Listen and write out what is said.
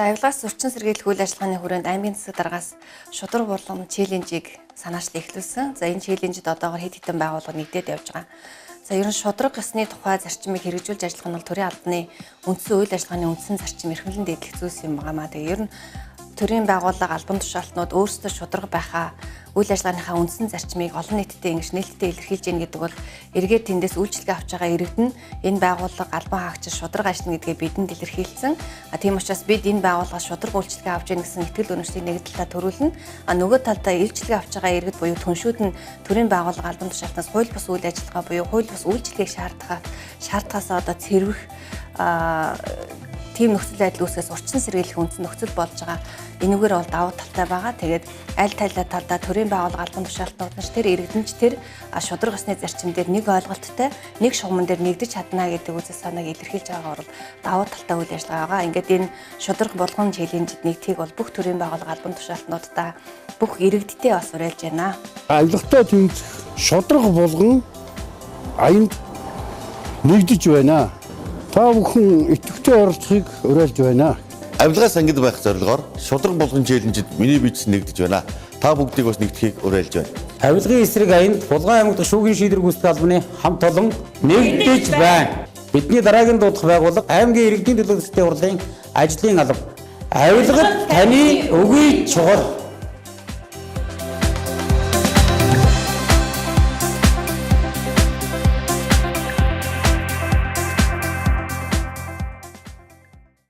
За, авилгаас зөрчин сэргийлэх үйл ажиллагааны хүрээнд аймгийн засаг даргаас шударга булган challenge ийг санаачлан эхлүүлсэн. За, энэ challenge д одоогор хэд хэдэн байгууллага нэгдээд явж байгаа. За, ер нь шударга ёсны тухай зарчмыг хэрэгжүүлж ажиллах нь бол төрийн албаны үндсэн үйл ажиллагааны үндсэн зарчим, эрхэмлэн дээдлэх зүйлс юм байна. Тэгээ ер нь төрийн байгууллага, албан тушаалтнууд өөрсдөө шударга байхаа үйл ажиллагааныхаа үндсэн зарчмыг олон нийтэд ингэж нээлттэй илэрхийлж яах гэдэг бол эргээд тэндээс үйлчилгээ авч байгаа иргэд нь энэ байгууллага, албан хаагч шударга ажиллана гэдгээ бидэнд илэрхийлсэн. А тийм учраас бид энэ байгууллагаас шударга үйлчилгээ авч яах гэсэн итгэл үнэмшлийг нэг талдаа төрүүлнэ. А нөгөө талдаа үйлчилгээ авч байгаа иргэд буюу түншүүд нь төрийн байгууллага, албан тушаалтнаас хууль бус үйл ажиллагаа буюу хууль бус үйлчилгээг шаардахаас одоо цэрвэх тийм нөхцөл байдал үүсгэхээс урьдчилан сэргийлэх үндсэн нөхцөл болж байгаа. Энэгээр бол давуу талтай байгаа. Тэгээд аль тайлаа талдаа төрийн байгууллага, албан тушаалтнууд нь тэр иргэдэн ч тэр шударга ёсны зарчим дээр нэг ойлголттой, нэг шугаман дээр нэгдэж чадна гэдэг үзэл санааг илэрхийлж байгаагаар бол давуу талтай үйл ажиллагаа байгаа. Ингээд энэ шударга булган challenge д нэгдэхийг бол бүх төрийн байгууллага, албан тушаалтнуудаа, бүх иргэдтэй бас уриалж байна. Авилгатай тэмцэх шударга булган аянд нэгдэж байна. Та бүхэн идэвхтэй оролцохыг уриалж байна. Авилгаас ангид байх зорилгоор шударга булган challenge д миний бизнес нэгдэж байна. Та бүгдийг бас нэгдэхийг уриалж байна. Авилгын эсрэг аянд Булган аймаг дахь шүүхийн шийдвэр гүйцэтгэх албаны хамт олон нэгдэж байна. Бидний дараагийн дуудах байгууллага аймгийн иргэдийн төлөөлөгчдийн хурлын ажлын алба. Авилгад таны үгүй чухал.